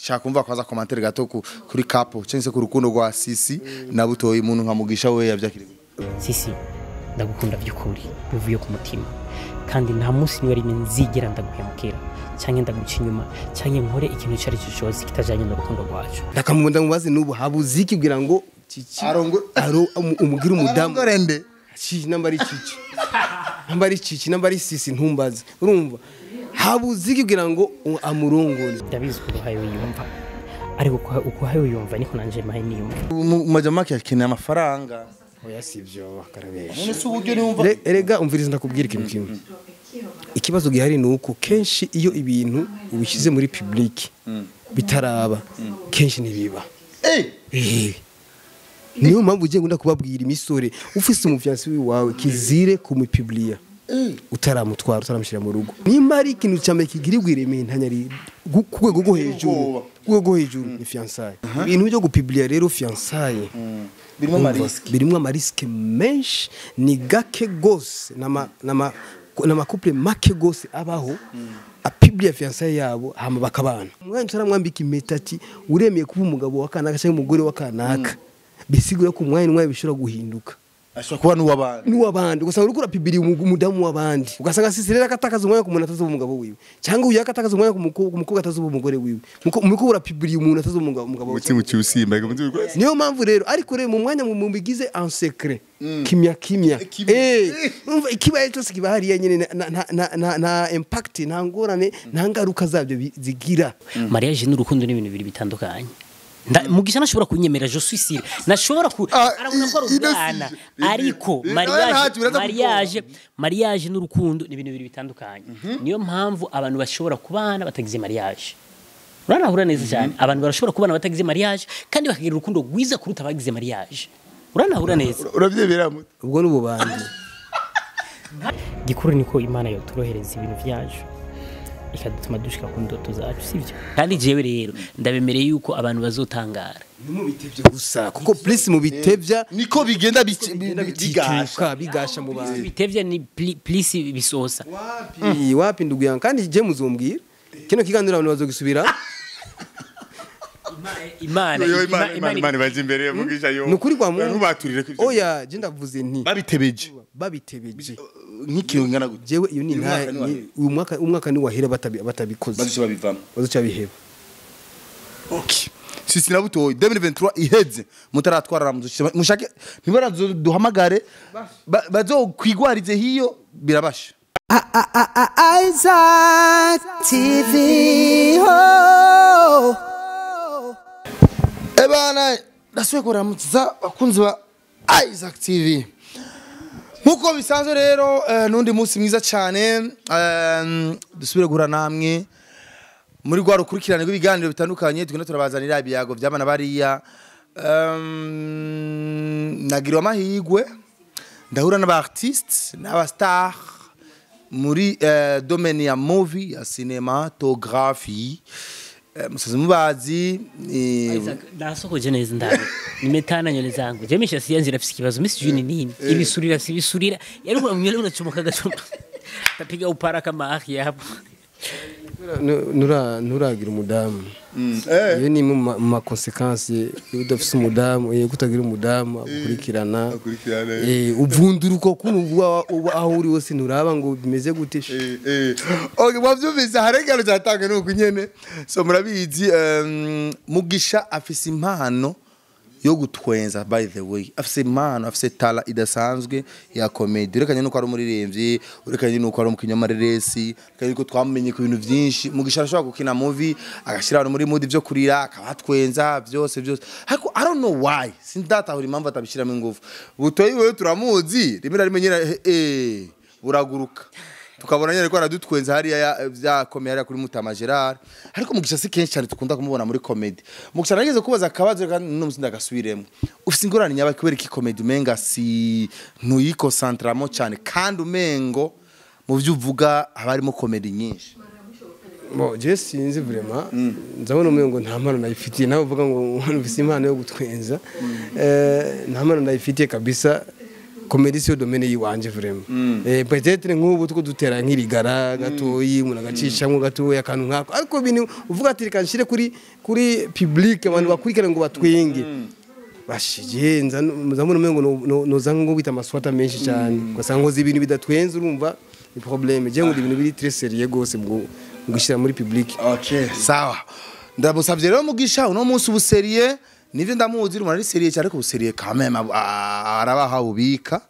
Shaka kumva kwaza commentaire gato kuri couple cyangwa se ku rukundo rwa Sisi na Butoyi, umuntu nka Mugisha we yavyakiriye. Sisi, ndagukunda by'ukuri bivuye ku mutima, kandi nta munsi niwe rimwe nzigera ndaguhemukira cyangwa ndaguca inyuma cyangwa nkore ikintu icyo ari cyo cyose kitajyanye n'urukundo rwacu. Ndakamubunda mubaze n'ubu habuze iki kugira ngo Cici umugire umudamu? Arongore nde? Cici namba ari Cici, namba ari Cici, namba ari Sisi, ntumbaze. Urumva habuze iki kugira ngo amurongore? Ndabizi ko uhaye wiyumva, ariko uko uhaye wiyumva niko nanje mahe niyumva. Mu majamake akeneye amafaranga. Oya, sivyo, akarabesha. None se uburyo niwumva? Erega umviriza, ndakubwira ikintu kimwe. Ikibazo gihari ni uko kenshi iyo ibintu ubishyize muri public bitaraba, kenshi ntibiba. Eh. Niyo mpamvu ugiye ngunda kubabwira imisore: ufise umu fiancé wawe, kizire kumupubliya utaramutwara, utaramushyira mu rugo. Nimba ari ikintu cya mbere kigirirwa iremeye ku rwego rwo hejuru, ku rwego rwo hejuru ni fiançailles. Ibintu byo gupubliya rero fiançailles Birimo ama risques. Birimo ama risques menshi. Ni gake gose n'ama couples make gose abaho apubliya fiançailles yabo hama bakabana. Umwanya utaramwambika impeta ati uremeye kuba umugabo wa kanaka cyangwa umugore wa kanaka, bisigura ko umwanya n'umwanya bishobora guhinduka. Ashobora kuba n'uw'abandi. N'uw'abandi. Ugasanga uriko urapibiriye umudamu w'abandi, ugasanga Sisi rero akatakaza umwanya ku muntu atazi umugabo wiwe, cyangwa uyu akatakaza umwanya ku mukobwa atazi umugore wiwe. Muko urapibiriye umuntu atazi umugabo wiwe. Umutima uciye usimba. Niyo mpamvu rero, ariko rero mu mwanya mubigize en secret, kimya kimya. Kimya. Umva, ikibaye cyose kiba hariya nyine, na impact, nta ngorane, nta ngaruka zabyo zigira. Mariage n'urukundo ni ibintu bibiri bitandukanye. Mugisha nashobora kunyemera, je suis sûr nashobora ku Ah, arabona ko ari ino umwana si- ariko oya, ntacyo, biraza mariage n'urukundo ni ibintu bibiri bitandukanye. Niyo mpamvu abantu bashobora kubana batagize mariage. Uranahura neza cyane, abantu barashobora kubana batagize mariage kandi bakagira urukundo rwiza kuruta abagize mariage. Uranahura neza. Uravyemera muto? Ubwo n'ububandi. Gikuru niko Imana yotorohereza ibintu byacu, ikadutuma dushika ku ndoto zacu, sivyo? Kandi jewe rero ndabemereye yuko abantu bazotangara. Nimubitevye gusa, kuko plus mubitevya Niko bigenda bigenda bigasha. bitituka, bigasha mu bantu. Bitevye ni plus bisosa. Wapi, wapi, ndugu yangu. Kandi je muzombwira kino kiganiro abantu bazogisubira. Imana Yo, Imana, Imana, Imana baje imbere ya Mugisha yo. Ni ukuri kwa Mungu. Ntubaturire ko ivyo- Oya, je ndavuze nti Babitebeje. Babitebeje. Nk'ikintu ngana gute? Jewe iyo ni Uyu nta mwaka ni wahera. Uyu mwaka, umwaka ni wahera batabikoze. Bazoca babivamo. Bazoca biheba. Okay. Sisi na Butoyi, 2023 iheze mutaratwarara, muzoshima mushake ntibaraduhamagare, bazokwigwarize hiyo birabasha. Isaac TV. Oh. Ebana, ndasubiye kuramutsa bakunzi ba Isaac TV. Nkuko bisanzwe rero, nundi munsi mwiza cyane, dusubire guhura namwe muri rwa rukurikirane rw'ibiganiro bitandukanye tugenda turabazanira, ibiyago by'abana bariya. Nagiriwe amahirwe ndahura n'aba artistes n'aba star muri domaine ya movie, ya cinématographie. Musazi mubazi. Nasokoje neza, ndabe nimetana nywele zangu. Je mishatsi yanje irafise ikibazo, mimi sijui ni nini, ibisurira si ibisurira, yari nywele unachomoka gachoma tapiga upara kama ahi hapo. Nturagira umudamu. Iyo ni imwe mu ma conséquences iyo udafise umudamu, kutagira umudamu agukurikirana. Agukurikirana. Uvundura uko kuntu uba aho uri hose, nturaba ngo bimeze gute. Okay, mwavyumvise, harengano cyatanga nuko nyene. So murabizi, Mugisha afise impano yo gutwenza. By the way, afise impano, afise talent idasanzwe ya comedy. Urekanye nuko ari umuririmbyi, urekanye nuko ari umukinyamareresi, urekanye nuko twamenye ku bintu byinshi, Mugisha arashobora gukina movie agashira abantu muri mood byo kurira, akabatwenza byose byose. Ariko I don't know why, sindatahura impamvu atabishiramo ingufu. Butoyi wewe turamuzi, rimwe na rimwe nyine buraguruka, tukabona nyine ko aradutwenza hariya byakomeye hariya kuri Mutama Gerard. Ariko Mugisha si kenshi cyane dukunda kumubona muri comedy. Mugisha, nageze kubaza akabazo kandi no musinda gasubiremo: ufise ingorane nyaba kubera iki comedy umenga si ntuyikonsantramo cyane, kandi umengo mu byo uvuga haba harimo comedy nyinshi? Bon, je sinzi vraiment, ndabona umengo nta mpano nayifitiye. Nawe uvuga ngo mfise impano yo gutwenza, nta mpano nayifitiye kabisa. Comédie siyo domaine yiwanje vraiment. Peut-être nk'ubu tuko dutera nk'irigara gatoyi, umuntu agacishamo gatoyi akantu nkako, ariko ibintu uvuga ati reka nshire kuri public abantu bakurikirana ngo batwenge, bashije nza nza mbona umengo noza ngo bita amaswata menshi cyane, ugasanga nkoze ibintu bidatwenze. Urumva ni problème. Je ngo ibintu biri très sérieux gose mu gushyira muri public. Okay, sawa, ndamusavye rero Mugisha uno munsi ubu sérieux. Nivyo, ndamuzi umuntu ari sérieux cyane, ariko ubu sérieux quand même arabaha ubika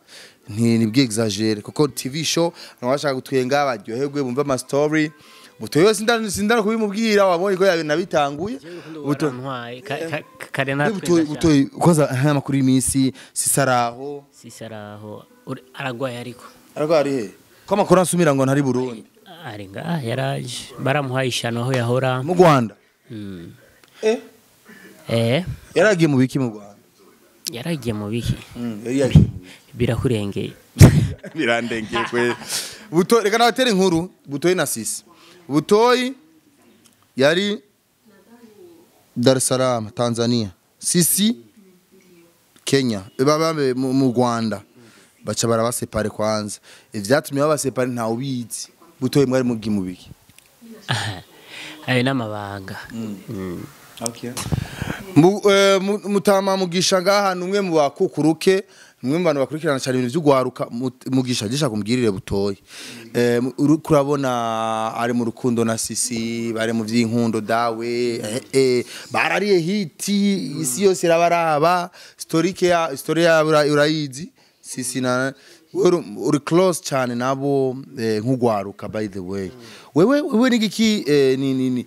nti exagère, kuko TV show bashaka gutwenga, baryoherwe, bumve ama story. Buto yose sindara kubimubwira, wabonye ko nabitanguye. Buto Warantwaye kare natwe. Buto koza amakuru y'iminsi, sisaraho? Sisaraho, aragwaye ariko. Ariko ari he ko amakuru ansumira ngo ntari Burundi? Ari ngaha, yaraje, baramuhaye ishano aho yahora. Mu Rwanda? Eh? Eh. Yaragiye mu biki mu Rwanda? Yaragiye mu biki? Yari yagiye mu biki? Birakurengeye. Birandengeye kwe. Buto, reka nabatere inkuru. Butoyi na Sisi, Butoyi yari Dar es Salaam Tanzania, Sisi Kenya, baba mu Rwanda, baca barabasepare. Kwanza ivyatumye babasepare ntawe ubizi. Butoyi, mwari mugi mu biki? Ayo n'amabanga. Okay. Mutama Mugisha ngaha ni umwe mu bakukuruke, ni umwe mu bantu bakurikirana cyane ibintu by'ugwaruka. Mugisha gisha kumbwirire Butoyi, kurabona ari mu rukundo na Sisi, bari mu by'inkundo dawe, barariye hit, isi yose irabaraba. Story ya story ya urayizi. Sisi na wewe uri close cyane nabo, nk'ugwaruka. By the way, wewe ni giki, ni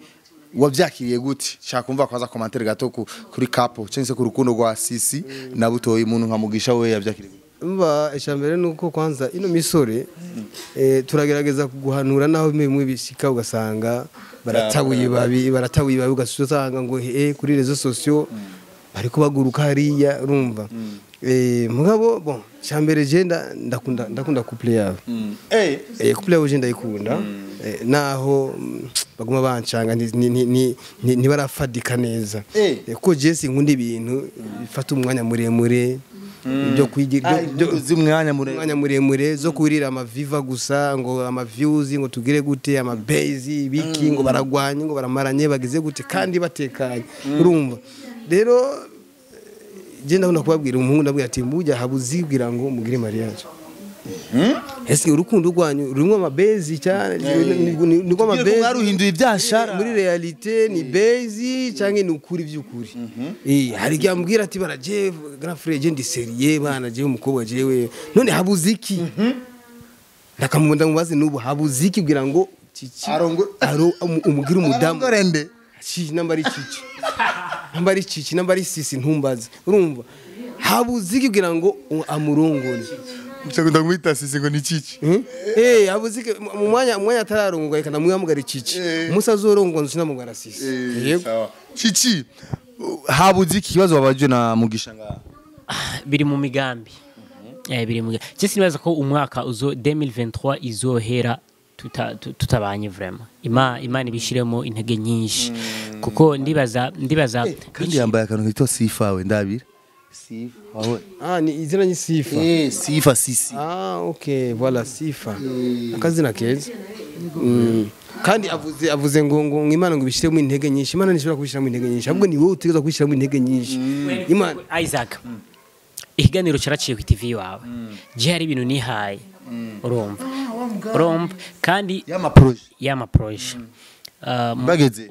wabyakiriye gute? Shaka kumva kwaza commentaire gato kuri couple cyangwa se ku rukundo rwa Sisi na Butoyi. Umuntu nka Mugisha we yabyakiriye gute? Umva, icambere nuko kwanza ino misore turagerageza kuguhanura, naho bimwe bishika ugasanga baratabuye babi, baratabuye babi, ugasanga ngo kuri réseaux sociaux bariko baguruka hariya, urumva. Mugabo bon, icambere je ndakunda couple yabo. Couple yabo je ndayikunda, naho baguma bancanga ntibarafadika neza. Kuko je sinkunda ibintu bifata umwanya muremure byo kwigira uzi umwanya muremure. Umwanya muremure zo kurira amaviva gusa, ngo ama views, ngo tugire gute, ama base biki, ngo baragwanye, ngo baramaranye, bagize gute kandi batekanye, urumva. Rero je ndabona kubabwira umuhungu, ndabwira ati mujya habuzibwira ngo mugire mariage. Ese urukundo rwanyu rurimo amabezi cyane, niko amabezi? Mwaruhinduye ibyashara. Muri réalité ni base cyangwa ni ukuri by'ukuri? Hari igihe ambwira ati baraje grand frère, je ndi sérieux bana, je umukobwa jewe none habuze iki? Ndakamunda mubaze n'ubu habuze iki kugira ngo cici aro umugire umudamu? Arongore nde? Ci namba ari cici, namba ari cici, namba ari Sisi, ntumbaze. Urumva, habuze iki kugira ngo amurongore? Nshaka kumwita Sisi ngo ni cici. Habuze iki mu mwanya atararongorwa, reka ndamwamugara cici. Umunsi azorongorwa nzinamugara Sisi. Yego. Sawa. Cici, habuze iki kibazo wabajwe na Mugisha ngaha? Biri mu migambi, biri mu je sinibaza ko umwaka uzo 2023 izohera tutabanye vraiment. Imana ibishiremo intege nyinshi, kuko ndibaza Kandi yambaye akantu kitwa Sifa, we ndabira Sifa wawe. Ah, ni izina ni Sifa? Sifa Sisi. Ah, okay, voilà, Sifa. Akazina keza. Kandi avuze ngo Imana ngo ibishiremo intege nyinshi. Imana ntishobora kubishiramo intege nyinshi. Ahubwo ni wowe utegerezwa kubishiramo intege nyinshi. Imana Isaac, ikiganiro caraciye ku TV wawe. Je hari ibintu nihaye, urumva kandi y'ama projet. Y'ama projet. Bageze?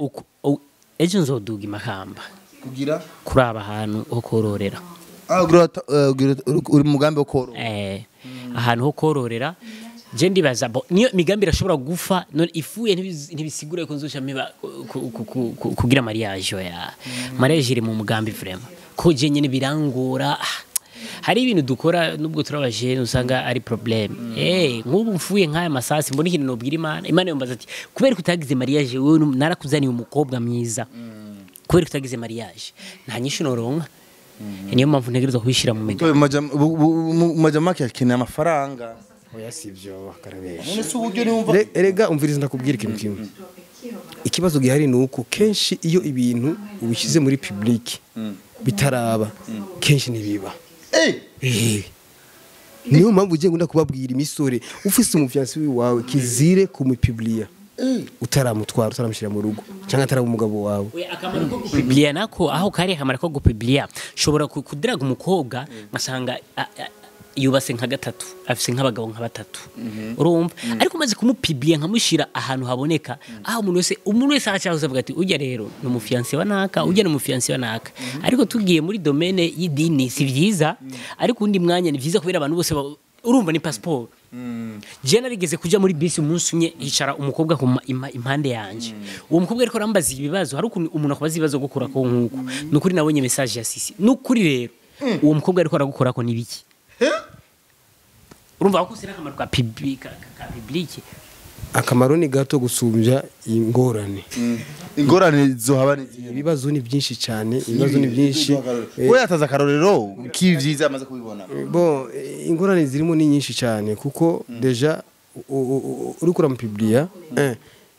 Ejo nzoduga imakamba Kugira? Kuraba ahantu ho kororera. Ah, uri mu mugambi wo korora? Ahantu ho kororera. Je ndibaza bo niyo migambi irashobora gufa none ifuye ntibisigura ko nzoca miba kugira mariage. Ya mariage iri mu mugambi vraiment, ko je nyene birangora. Hari ibintu dukora nubwo turabajene usanga ari problème. Nk'ubu mfuye nk'aya masasi, mbona ikintu nobwira Imana. Imana yombaza ati kubera ko utagize mariage wewe, narakuzaniye umukobwa mwiza, kubera ko utagize mariage, nta nyishu noronka. Niyo mpamvu ntegerezwa kubishyira mu migambi. Mu majamake akeneye amafaranga. Oya, sivyo, akarabesha. None se uburyo niwumva? Erega umviriza, ndakubwira ikintu kimwe. Ikibazo gihari ni uko kenshi iyo ibintu ubishyize muri public bitaraba, kenshi ntibiba. Niyo mpamvu ugiye ngunda kubabwira imisore, ufise umufiancé wawe kizire kumupublia utaramutwara, utaramushyira mu rugo cyangwa ataraba umugabo wawe. Oya, akamaro ko gupublia nako aho kari, akamaro ko gupublia, shobora kudiraga umukobwa ngasanga yubase nka gatatu, afise nk'abagabo nka batatu, urumva? Ariko umaze kumupublia, nkamushira ahantu haboneka, aho umuntu wese aracaza avuga ati: "Ujya rero ni umufiancé wa naka, ujya ni umufiancé wa naka." Ariko tugiye muri domaine y'idini si vyiza, ariko undi mwanya ni vyiza kubera abantu bose urumva ni passeport. Je narigeze kuja muri bisi umunsi umwe, hicara umukobwa ku impande yanje. Uwo mukobwa ariko arambaza ibibazo, hari ukuntu umuntu akubaza ibibazo gukora ko nkuko nukuri nabonye message ya Sisi, nukuri rero uwo mukobwa ariko aragukora ko nibiki? Urumva ko sira akamaro ka public ka public. Akamaro ni gato gusumbya ingorane. Ingorane zohaba ni zihe? Ibibazo ni byinshi cyane, ibibazo ni byinshi. We yataza akarorero k'ivyiza amaze kubibona. Bon, ingorane zirimo ni nyinshi cyane, kuko déjà uriko uramupublia,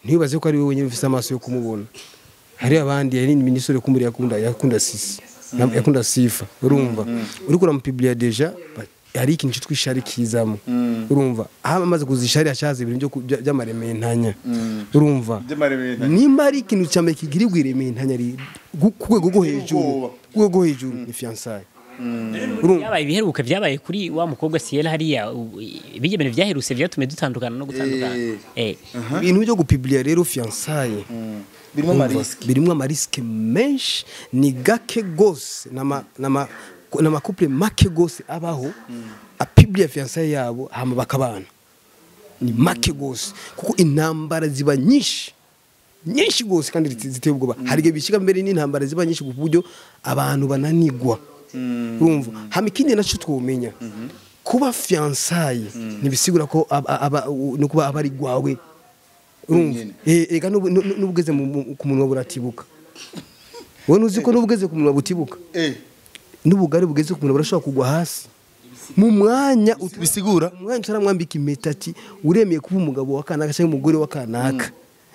ntibaze ko ari wowe wenyine ufise amaso yo kumubona. Hari abandi, hari n'iminisore kumuri yakunda Sisi, yakunda Sifa. Urumva, uriko uramupublia déjà hari ikintu cyitwa ishari kizamo. Urumva, aho amaze kuzishari ashaza ibintu by'amarementanya. Urumva, By'amarementanya. nimba ari ikintu cyane kigirirwa irementanya ku rwego rwo hejuru, Ubwoba. ku rwego rwo hejuru ni fiançailles. Urumva? Byabaye ibiheruka, byabaye kuri wa mukobwa Siyera hariya, bijya bintu byaherutse byatumye dutandukana no gutandukana. Ibintu byo gupublia rero fiançailles Birimo Urumva, amarisques. Birimo amarisques menshi. Ni gake gose, n'ama couple make gose abaho apublia fiançailles yabo hama bakabana. Ni make gose, kuko intambara ziba nyinshi nyinshi gose kandi ziteye ubwoba. Hari igihe bishika mbere n'intambara ziba nyinshi ku buryo abantu bananigwa. Urumva, hama ikindi naco twomenya, kuba fiançailles ntibisigura ko no kuba aba ari gwawe. Urumva, ega n'ubugeze ku munwa buratibuka. Wowe ntuzi ko n'ubugeze ku munwa butibuka? N'ubugari bugeze ku munwa burashobora kugwa hasi mu mwanya Bisigura? Mu mwanya utaramwambika impeta ati: "Uremeye kuba umugabo wa kanaka cyangwa umugore wa kanaka,"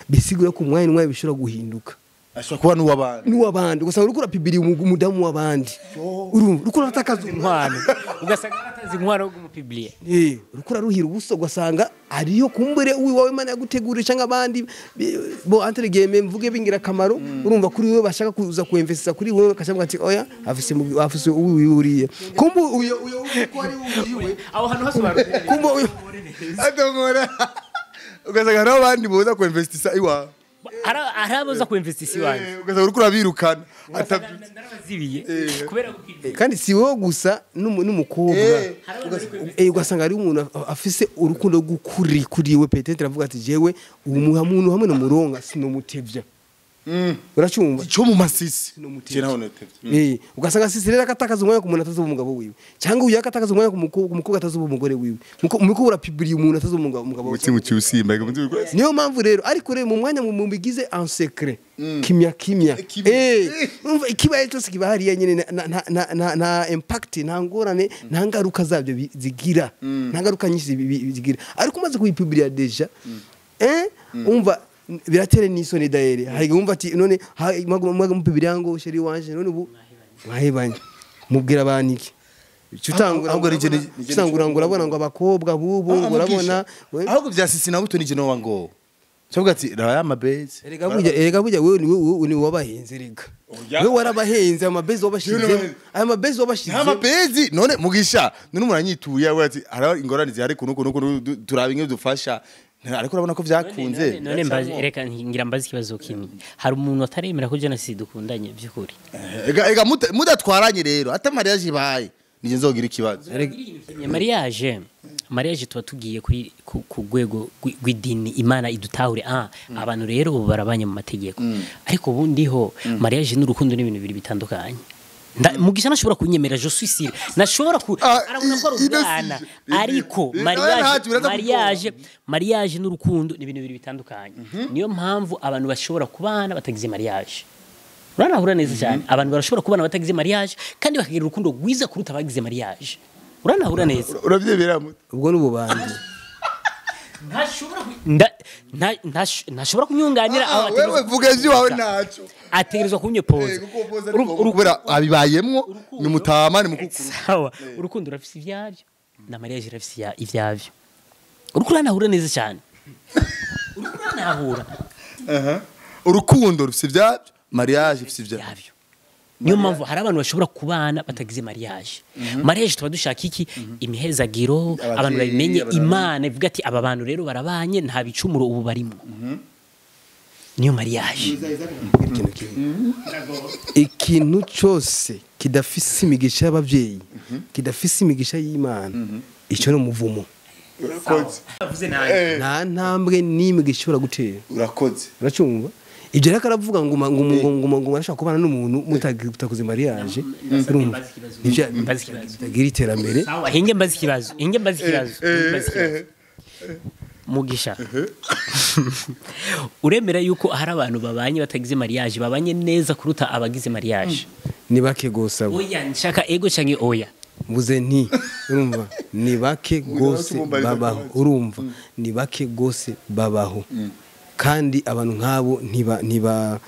bisigura ko umwanya n'umwanya bishobora guhinduka. Ashobora kuba n'uw'abandi. N'uw'abandi, ugasanga uriko urapublia umudamu w'abandi. Urumva, uriko uratakaza Inkwano, ugasanga yarataze inkwano yo kumupublia. Uriko uraruhira ubuso, ugasanga ariyo kumbure uwiwawe Imana yaguteguriye cyangwa abandi bo entre guillemets mvuge b'ingirakamaro. Urumva, kuri wewe bashaka kuza kuinvestisa kuri wewe, bakashavuga ati: "Oya, afise uwiwe uriye." Kumbe uyo ko ari uwiwe. Aho hantu hasobanutse. Kumbe uyo Adomora, ugasanga hariho abandi boza kuinvestisa iwawe. Hari abaza kuinvestisa iwanjye. Ugasanga uriko urabirukana. Narabazibiye kubera gupublia. Kandi si wowe gusa, n'umukobwa. Ugasanga ari umuntu afise urukundo rw'ukuri kuri we, peut-être avuga ati: "Jewe uwo muntu hamwe n'umuronga sinomutevya." Uracumva? Cyo mu masisi. Sinomutevya. Je naho notevye. Ugasanga Sisi rero akatakaza umwanya ku muntu atazi umugabo wiwe, cyangwa uyu akatakaza umwanya ku mukobwa atazi umugore wiwe. Muko urapublia umuntu atazi umugabo wiwe. Umutima uciye usimba. Niyo mpamvu rero, ariko rero mu mwanya mubigize en secret, kimya kimya. Kimya. Umva, ikibaye cyose kiba hariya nyine, na impact, nta ngorane, nta ngaruka zabyo zigira, nta ngaruka nyinshi zigira. Ariko umaze kuyipublia déjà, umva, biratere n'isoni. Daere hari igihe wumva ati: "None mwaga mupublia ngo chéri wanje, none ubu mwahebanye, mubwira abantu iki?" Utangura Ahubwo utangura ngo urabona ngo abakobwa bubu ngo urabona Ahubwo bya Sisi na buto nije no ngo cyavuga ati: "Raba ya mabezi." Erega burya wewe ni wabahenze erega. Oya. Wewe warabahenze, amabezi wabashize. Yewe. Aya mabezi wabashize. Nta mabezi. None Mugisha, none umuntu anyituye we ati: "Hari ingorane zihari kuno kuno kuno, turaba inge dufasha." Ariko urabona ko vyakunze. None mbaze, reka ngira mbaze ikibazo kimwe: hari umuntu ataremera ko je na Sisi dukundanye by'ukuri? Ega mudatwaranye rero, ata mariage ibaye, nije nzogira ikibazo. Mariage tuba tugiye kuri ku rwego rw'idini, Imana idutahure. Abantu rero ubu barabanye mu mategeko, ariko ubundi ho mariage n'urukundo ni ibintu bibiri bitandukanye. Mugisha nashobora kunyemera, je suis sûr nashobora ku arabona ko ari umwana, ariko mariage ntacyo, biraza. Mariage n'urukundo ni ibintu bibiri bitandukanye. Niyo mpamvu abantu bashobora kubana batagize mariage. Uranahura neza cyane, abantu barashobora kubana batagize mariage kandi bakagira urukundo rwiza kuruta abagize mariage. Uranahura neza. Uravyemera mute? Ubwo n'ububandi. Ntashobora kunyunganira aho. Wewe vuga ivyo naco. Ategerezwa kunyepoza. Kubera abibayemwo, ni mutama, ni mukukuru. Sawa, urukundo rurafise ivyabyo. Na mariage irafise ivyavyo. Uriko uranahura neza cyane, uriko uranahura. Urukundo rufise ivyavyo, mariage ifise ivyavyo. Yavyo. Niyo mpamvu hari abantu bashobora kubana batagize mariage. Mariage tuba dushaka iki? Imihezagiro, abantu babimenye, abantu Imana ivuga ati aba bantu rero barabanye, nta bicumuro ubu barimo, niyo mariage. Ikintu kimwe, ikintu cyose kidafise imigisha y'ababyeyi, kidafise imigisha y'Imana, icyo ni umuvumo. Urakoze. Nta ntambwe n'imwe gishobora gutera. Urakoze. Uracumva ibyo rero, aravuga ngo ngo ngo ngo ngo arashaka kubana n'umuntu mutakoze mariage, urumva nivyo Mbaze ikibazo. bitagira iterambere. Sawa, hinge mbaze ikibazo, hinge mbaze ikibazo, hinge mbaze ikibazo. Mugisha, uremera yuko hari abantu babanye batagize mariage babanye neza kuruta abagize mariage? Ni bake gose abo. Oya, nshaka ego canke oya. Mvuze nti urumva ni bake gose Uracubumbariza babaho. kubaza. Urumva ni bake gose babaho, kandi abantu nk'abo ntiba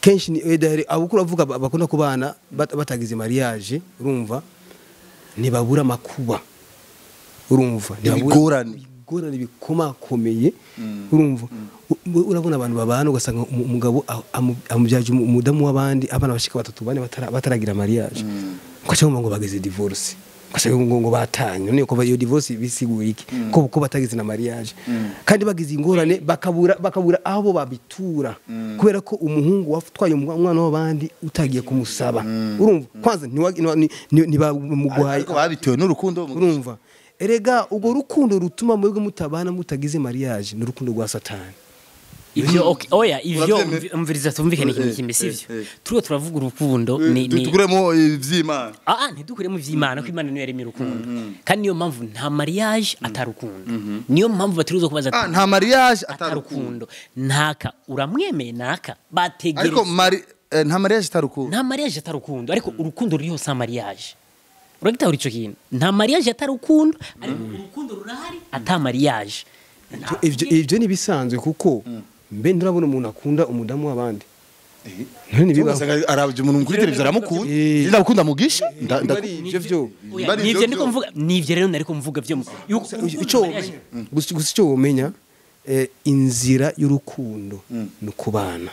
kenshi ni abo uko uravuga bakunda kubana batagize mariage, urumva ntibabura amakuba, urumva ntibabura Ibigorane. Ibigorane bikomakomeye. Urumva urabona abantu babana ugasanga umugabo amubyaje umudamu w'abandi abana bashika batatu, bane, bataragira mariage, ugaca wumva ngo bageze divorce, ugaca wumva ngo batanye. None kuva iyo divorce bisiguye iki, ko batagize na mariage, kandi bagize ingorane bakabura aho babitura, kubera ko umuhungu watwaye umwana w'abandi utagiye kumusaba, urumva kwanza ntibamuguhaye. Ariko babitewe n'urukundo. Urumva erega urwo rukundo rutuma mwebwe mutabana mutagize mariage ni urukundo rwa Satani. Ivyo okay, oya, ivyo Urabyemera? Umviriza, tumvikane ikintu kimwe, sivyo? Turiho turavuga urukundo ni Dukuremo ivy'Imana. Ah, ntidukuremo ivy'Imana, ko Imana niyo yaremye urukundo, kandi niyo mpamvu nta mariage atarukundo. Niyo mpamvu batiriza kubaza. Ah, nta mariage atarukundo. Atarukundo ntaka uramwemeye naka Ariko bategereza. Nta mariage atarukundo. Nta mariage atarukundo, ariko urukundo ruriho sa mariage. Uragitahura ico kintu? Nta mariage atarukundo, ariko urukundo rurahari ata mariage. Ivyo ni bisanzwe, kuko mbe nturabona umuntu akunda umudamu w'abandi? None ntibibaho? Ugasanga arabye umuntu kuri televiziyo aramukunda. Eh. Ndakunda Mugisha. Ivyo vyo Oya, Bari nivyo ivyo ndiko vyo. mvuga, nivyo rero nariko mvuga vyo yuko Ico womenya gusa, ico womenya, inzira y'urukundo ni ukubana.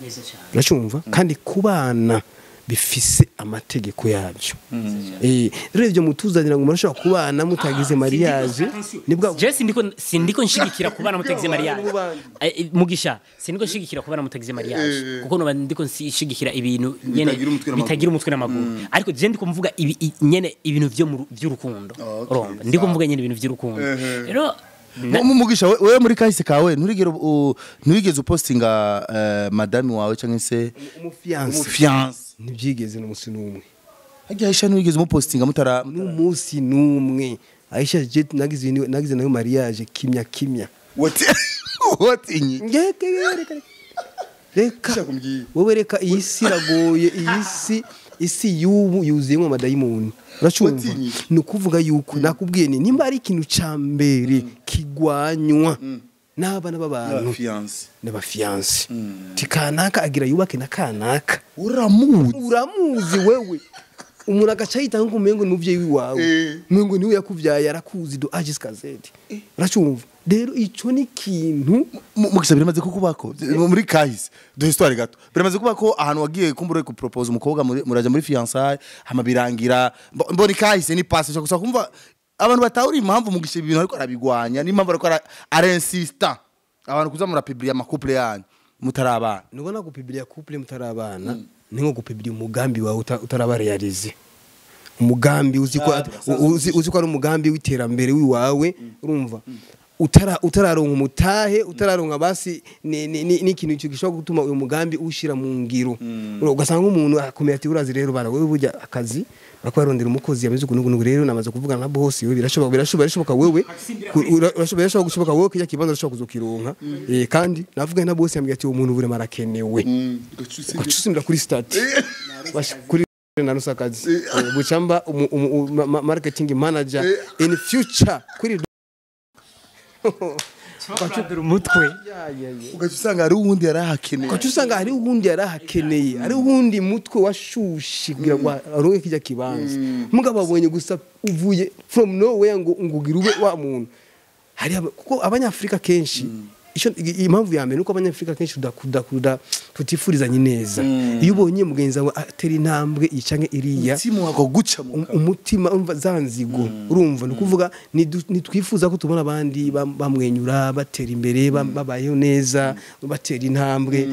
Neza cyane. Uracumva? Kandi kubana bifise amategeko yabyo. Rero ibyo mutuzanira ngo murashobora kubana mutagize mariage, nibwo Je sindiko nshigikira kubana mutagize mariage. Mugisha, sindiko nshigikira kubana mutagize mariage, kuko noba ndiko nshigikira ibintu nyene Bitagira umutwe n'amaguru. Bitagira umutwe n'amaguru. Ariko je ndiko mvuga ibi nyene ibintu vyo vy'urukundo. Okay, Urumva ndiko sawa. mvuga nyene ibintu vy'urukundo rero. Mugisha, wewe muri kahise kawe nturigeze upostinga madame wawe cyangwa se umufiance? Umufiance. Ntibyigeze n'umunsi n'umwe. Hagiye Aisha, nturigeze umupostinga mutara? N'umunsi n'umwe. Aisha je nagize nayo mariage kimya kimya. Watinye? Ngeke, reka reka. Shaka umbwire. Wowe reka, iyi si iragoye, iyi si, isi y'ubu yuzuyemo amadayimoni, uracumva? Watinye. Ni ukuvuga yuko nakubwiye ni nimba ari ikintu ca mbere kigwanywa n'abana b'abantu Fiance. n'abafiance, ti kanaka agira yubake na kanaka. Uramuzi. Uramuzi wewe, umuntu agaca yita ngo umengo ni umuvyeyi wawe, umengo niwe yakuvyaye, arakuzi do A jusqu'à Z, uracumva? Rero ico ni ikintu. Mugisha, biramaze kukubako muri kahise? Duhe histoire gato. Biramaze kubako ahantu wagiye kumbura ku propose umukobwa muraja muri fiançailles, hama birangira? Mbona kahise ni passé. Gusa kumva abantu batahura impamvu Mugisha ibintu ariko arabigwanya, n'impamvu ariko arinsista abantu kuza murapublia ama couple yanyu mutarabana. Nubona gupublia couple mutarabana ni nko gupublia umugambi wawe utaraba réalisé. Umugambi uzi ko uzi ko ari umugambi w'iterambere wiwawe, urumva utararonka umutahe, utararonka basi n'ikintu gishobora gutuma uyu mugambi ushira mu ngiro. Ugasanga umuntu akomeye ati urazi rero bara wewe burya akazi bakarondera umukozi yameze ukuntu ukuntu, rero namaze kuvugana na boss wewe, birashoboka wewe urashobora gushoboka wewe kijya kibanza urashobora kuzokironka. Kandi navuga na boss yambwiye ati uwo muntu burema arakenewe, ugacusimbira kuri statut kuri nanusa akazi. Bucamba marketing manager in future kuri Umutwe ugaca usanga hari uwundi yarahakeneye. Ugaca usanga hari uwundi yarahakeneye, hari uwundi mutwe washushe kugira ngo aronke kijya kibanza. Mugabo abonye gusa uvuye from nowhere ngo ngugire ube wa muntu. Hari kuko abanyafrika kenshi impamvu ya mbere nuko abanyafrika kenshi tudakunda tutifurizanye neza. Iyo ubonye mugenzi wawe atera intambwe iyi canke iriya, umutima wako guca mu umutima urumva zanzigo, urumva ni ukuvuga nitwifuza ko tubona abandi bamwenyura, batera imbere, babayeho neza, batera intambwe.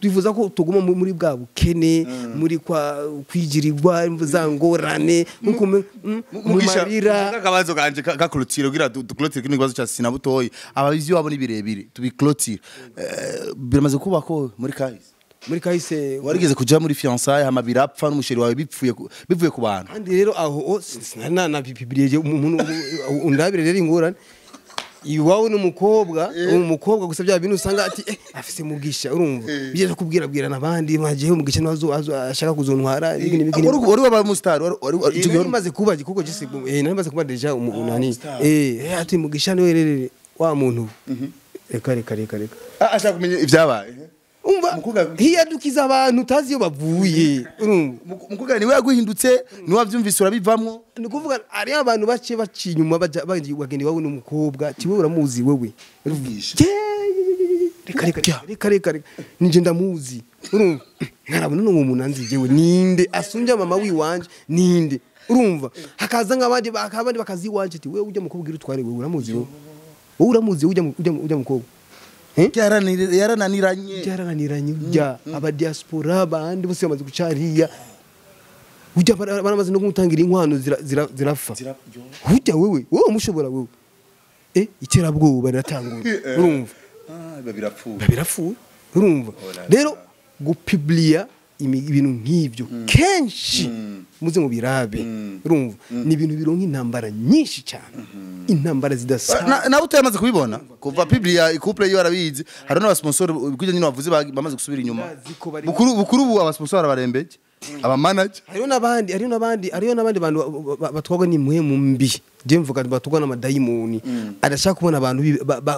Twifuza ko tuguma muri bwa bukene, muri kwa kwigirirwa za ngorane, mu marira. Akabazo kanje ka clôture kugira duclôture kino kibazo cha Sinabutoyi, ababizi wabo ni birebire tubiclôture. Biramaze kuba ko muri kahise, muri kahise warigeze kuja muri fiançailles hama birapfa n'umusheri wawe bipfuye bivuye ku bantu. Kandi rero aho sinana bibiliye umuntu undabire rero ingorane iwawe n'umukobwa, umukobwa gusa bya bintu usanga ati afise mugisha, urumva bigeze kubwira bwirana abandi mwagiye umugisha nazo ashaka kuzontwara ibindi ibindi. Wari wabaye umustar, wari maze kuba kuko jise nari maze kuba deja umunani ati mugisha niwe rero wa muntu. Reka reka reka reka ashaka kumenya ivyabaye. Umva hiyadukiza abantu utazi iyo bavuye, urumva umukobwa niwe yaguhindutse, niwe wavyumvise urabivamwo. Ni ukuvuga ari abantu bace baci inyuma bagenda iwawe n'umukobwa tiwe uramuzi wewe, reka reka reka reka nije ndamuzi, urumva nkarabona n'uwo muntu anzi jewe ninde asumbya mama wiwanje ninde, urumva hakaza nk'abandi bakabandi bakazi iwanje ati wewe ujya mukobwa utware wewe uramuzi wewe, wowe uramuzi ujya ujya mukobwa. Yarananiranye byarananiranye ujya aba diaspora bandi bose bamaze gucariya, ujya baramaze no kumutangira inkwano zirapfa. Ujya wewe wowe mushobora wewe iterabwoba riratangura, urumva birapfuye, urumva rero gupublia ibintu nk'ibyo kenshi muze mu birabe, urumva ni ibintu bironka intambara nyinshi cyane, intambara zidasanzwe. Nawe utayamaze kubibona kuva publia couple yo arabizi, hari n'aba sponsor kujya nyine bavuze bamaze gusubira inyuma. Bukuru bukuru ubu aba sponsor arabarembeje, aba manager. Hariyo n'abandi, hariyo n'abandi, hariyo n'abandi bantu batwagwa n'impwemu mbi, je mvuga batwagwa n'amadayimoni, adashaka kubona abantu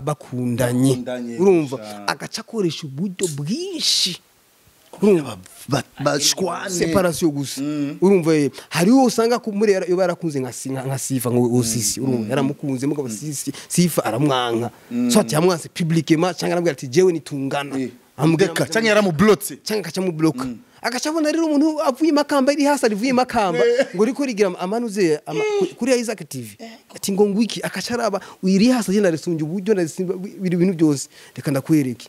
bakundanye, urumva agaca akoresha uburyo bwinshi bashwane separation gusa, urumva hariho usanga muri yo barakunze nka Sifa ngo Sisi, urumva yaramukunze mugabo Sisi Sifa aramwanka, so ati yamwanse publiquement cyangwa arambwira ati jewe nitungana, amubwira cyangwa yaramublotse cyangwa akaca mubloka, agacabona rero umuntu avuye makamba iri hasi arivuye makamba ngo riko rigira amanuze kuri Isaac TV ati ngo ngwiki, akacaraba iri hasi agenda resunje uburyo ndasimba ibintu byose reka ndakwereke.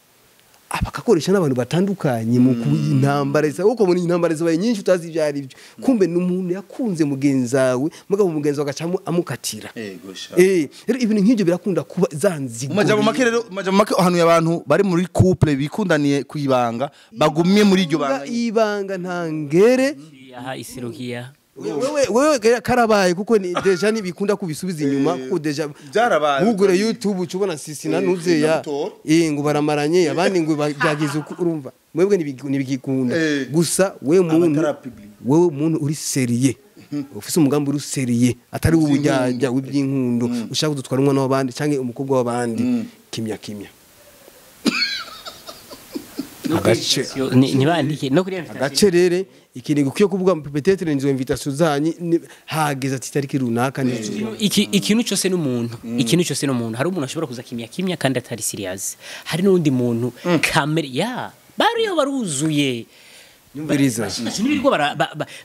Abakakoresha n'abantu batandukanye mu intambara za uko muri intambara zabaye nyinshi utazi ibyo ari byo, kumbe n'umuntu yakunze mugenzawe mugabo mugenzi agacamo amukatira. Rero ibintu nk'ibyo birakunda kuba zanzigo. Majambo make rero, majambo make ahantu y'abantu bari muri couple bikundaniye kwibanga bagumye muri iryo banga ibanga ntangere aha isirukiya wewe karabaye kuko ni deja nibikunda kubisubiza inyuma kuko deja byarabaye. Ugure YouTube ubona Sisi na Nuze ya ngo baramaranye abandi ngo byagize urumva mwebwe nibigikunda gusa we muntu wewe muntu uri seriye ufise umugambi uri seriye atari ubujyajya w'ibyinkundo ushaka kudutwara umwana w'abandi cyangwa umukobwa w'abandi kimya kimya ntibandike no kuri agacerere ikintu gukwiye kuvuga peut-être nzo invitation zanyi hageze ati tariki runaka iki ikintu cyose n'umuntu, ikintu cyose n'umuntu. Hari umuntu ashobora kuza kimya kimya kandi atari serious, hari n'undi muntu kamere ya bariyo baruzuye nyumviriza nibiriko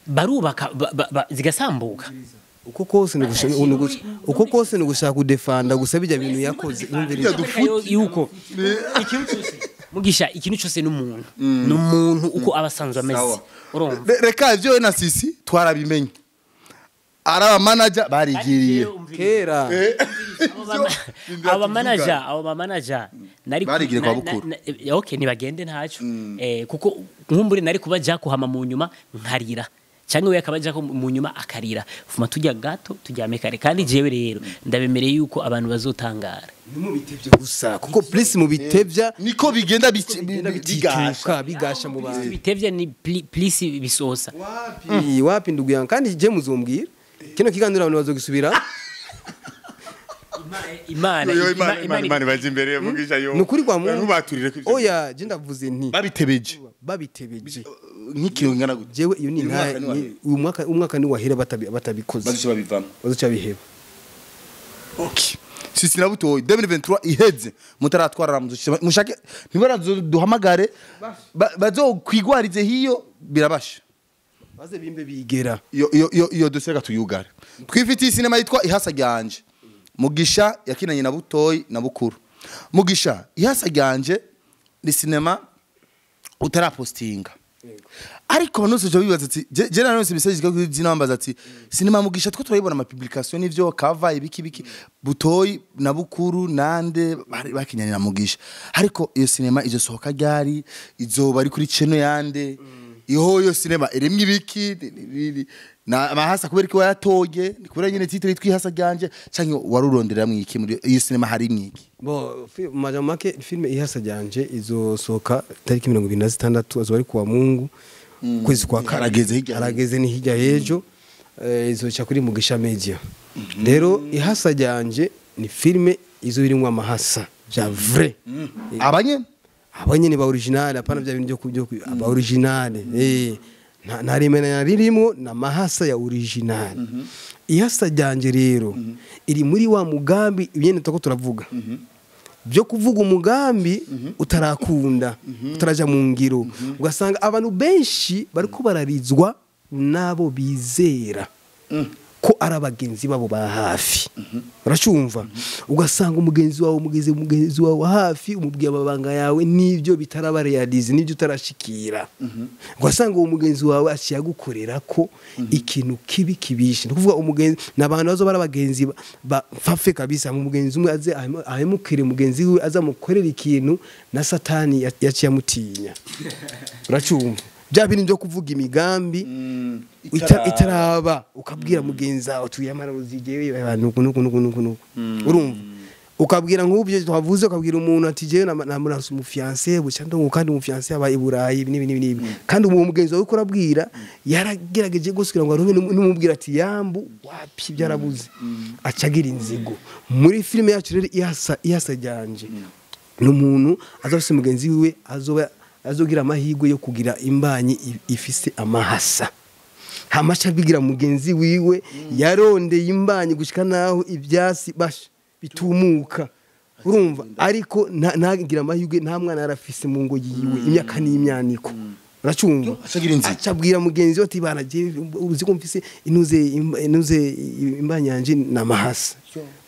barubaka zigasambuka. Uko kose uko kose nugushaka kudefanda gusa bijya bintu yakoze nyumviriza yuko ikintu cyose mugisha ikintu cyose n'umuntu n'umuntu uko abasanzwe ameze, urumva reka ivyo na Sisi twarabimenye araba manager barigiriye kera aba manager aba manager nari barigiriye kwa bukuru. Okay nibagende ntaco kuko nkumbure nari kubaja kuhama mu nyuma nkarira cyangwa we akabaja ko mu nyuma akarira fuma tujya gato tujyame kare. Kandi jewe rero ndabemereye yuko abantu bazotangara nimubitevye gusa kuko please mubitevya niko bigenda bigasha bigasha mu bantu bitevya ni please bisosa wapi wapi ndugu yangu. Kandi je muzombwira kino kiganiro abantu bazogisubira Imana Yo, Imana Imana Imana baje imbere Mugisha yo. Ni ukuri kwa Mungu. Ntubaturire ko ivyo- Oya, je ndavuze nti babitebeje babitebeje. Nk'ikintu ngana gute? Jewe iyo ni Uyu mwaka nta ni wahera. uyu mwaka, umwaka ni wahera batabikoze. Bazoca babivamo. Bazoca biheba. Okay. Sisi na Butoyi 2023 iheze mutaratwarara muzoshima mushake ntibaraduhamagare bazokwigwarize hiyo birabasha. Baze bimbe bigera. Iyo dosiye tuyugare. Twifitiye sinema yitwa Ihasa ryanje. Mugisha yakinanye na Butoyi na Bukuru. Mugisha, Ihasa ryanje ni sinema utarapostinga. Ariko abantu bose bibaza ati je naronse message kuri zina bambaza ati sinema Mugisha two turayibona ama publication n'ivyo kava ibiki biki Butoyi na Bukuru nande bakinyanye na Mugisha, ariko iyo sinema izosohoka ryari, izoba ari kuri channel yande, iho iyo sinema irimwe ibiki na amahasa kubera ko wayatoye, ni kubera nyene titre yitwa Ihasa ryanje canke waruronderera iki muri iyo sinema, hari mwiki? Bo majambo make, filme Ihasa ryanje izosohoka tariki 26, azoba ari kuwa Mungu kwezi kwa kane. Harageze hirya. Harageze, ni hirya y'ejo. Izoca kuri Mugisha Media. Rero Ihasa ryanje ni filme izo irimwo amahasa vya vrai. Abanye Abo nyene ba original, apana bya bintu byo aba original, nta rimena ririmo, na mahasa ya original. Ihasa ryanje rero iri muri wa mugambi nyene tuko turavuga byo kuvuga umugambi utarakunda, utaraja mu ngiro, ugasanga abantu benshi bariko bararizwa nabo bizera ko ari abagenzi babo ba hafi. Uracumva, ugasanga umugenzi wawe, umugenzi wawe wa hafi, umubwiye amabanga yawe n'ibyo bitaraba réalisé, n'ibyo utarashikira, ugasanga uwo mugenzi wawe aciye agukorera ko ikintu kibi kibishe. Ni ukuvuga umugenzi ni abantu bazo bari abagenzi ba fafe kabisa. Mu mugenzi umwe aze ahemukire mugenzi we, aze amukorera ikintu na Satani yaciye amutinya. Uracumva, bya bintu byo kuvuga imigambi itaraba, ukabwira mugenzi wawe tuyamara uzigewe abantu nuku nuku nuku nuku nuku. Urumva, ukabwira nk'ubyo twavuze, ukabwira umuntu ati jewe namurasa umufiancé buca ndongo, kandi umufiancé aba i Burayi, ibi n'ibi n'ibi n'ibi. Kandi uwo mugenzi wawe uko urabwira yaragerageje gose kugira ngo aronke n'umubwira ati yambu wapi, byarabuze, acagira inzigo. Muri filime yacu rero Ihasa ryanje ni umuntu azafise mugenzi wiwe azoba azogira amahirwe yo kugira imbanyi ifise amahasa, hamaca abigira mugenzi wiwe yarondeye imbanyi gushika naho ibyasi basha bitumuka. Urumva, ariko ntagira amahirwe, nta mwana yarafise mu ngo yiwe imyaka n'imyaniko. Uracumva? Acagira inzigo. Acabwira mugenzi we ati bana, uzi ko mfise inuze imbanyi yanje n'amahasa.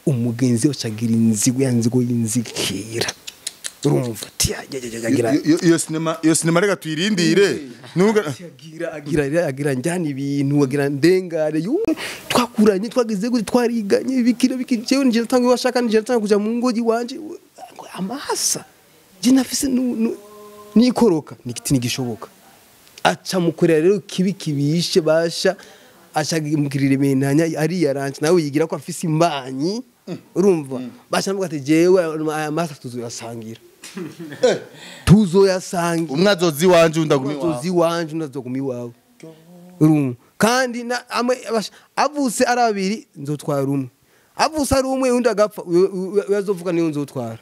Umugenzi we acagira inzigo, ya nzigo y'inzikira. Urumva ati agira Iyo sinema reka tuyirindire. Nuga agira njyana ibintu, agira ndengare yumwe twakuranye, twagize gute, twariganye bikira biki, jewe nje natanga washaka, nje natanga kuja mu ngo iwanje amahasa, je nafise nikoroka nikiti nigishoboka. Aca mukorera rero kibi kibishe basha, aca mugirira imentanya ari yaranje, nawe yigira ko afise imbanyi. Urumva, basha navuga ati jewe aya masa tuzoyasangira, tuzoyasangira. Umwe azozi wanje, undi aguma iwawe. Uzozi iwanje, undi azoguma iwawe. Urumva, kandi avutse ari abiri nzotwara umwe, avutse ari umwe undi agapfa, uyo azovuga niyo nzotwara.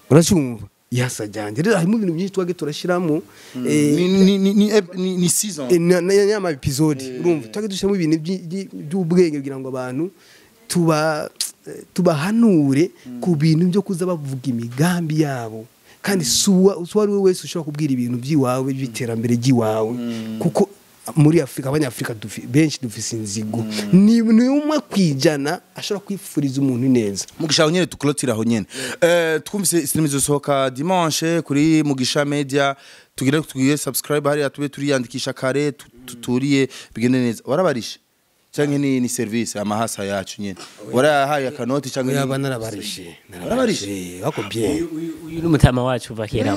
Uracumva, Ihasa ryanje rero harimo ibintu byinshi twage turashiramo. Ni season. Nyama episode. Urumva, twage dushiramo ibintu by'ubwenge kugira ngo abantu tubahanure ku bintu byo kuza bavuga imigambi yabo. Kandi suwa ari we wese ushobora kubwira ibintu by'iwawe by'iterambere ry'iwawe, kuko muri Afurika, abanyafurika benshi dufise inzigo. Ni 1% ashobora kwifuriza umuntu neza. Mugisha, aho nyene tuklotira, aho nyene. Twumvise sinema izosohoka dimanche kuri Mugisha Media. Tugire tugire subscribe hariya, tube turiyandikisha kare, tuturiye bigende neza. Warabarishe canke ni service amahasa yacu nyene, warayahaye akanoti canke Yaba narabarishe. Warabarishe? Wako bien. Uyu ni umutama wacu uva kera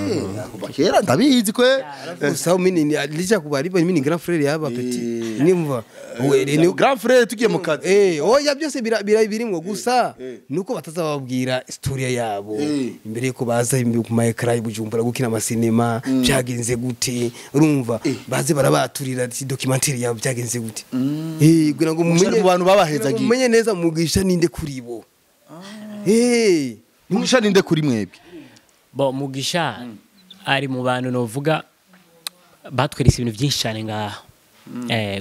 Kuva kera ndabizi kwe. Gusa mimi ni licha kubariba, mimi ni grand frère yaba petit, nimva we ni Grand frère tugiye mu kazi. Oya, byose birimwo, gusa nuko batazababwira historia yabo imbere yuko baza ku ma écran Bujumbura gukina amasinema, byagenze gute. Urumva, baze barabaturira ati documentaire yabo byagenze gute, kugira ngo Mugisha mumenye mu bantu babahezagiye. Kugira ngo mumenye neza Mugisha ninde kuri bo. Eh, Mugisha ninde kuri mwebwe? Bo Mugisha ari mu bantu novuga batweretse ibintu byinshi cyane ngaha.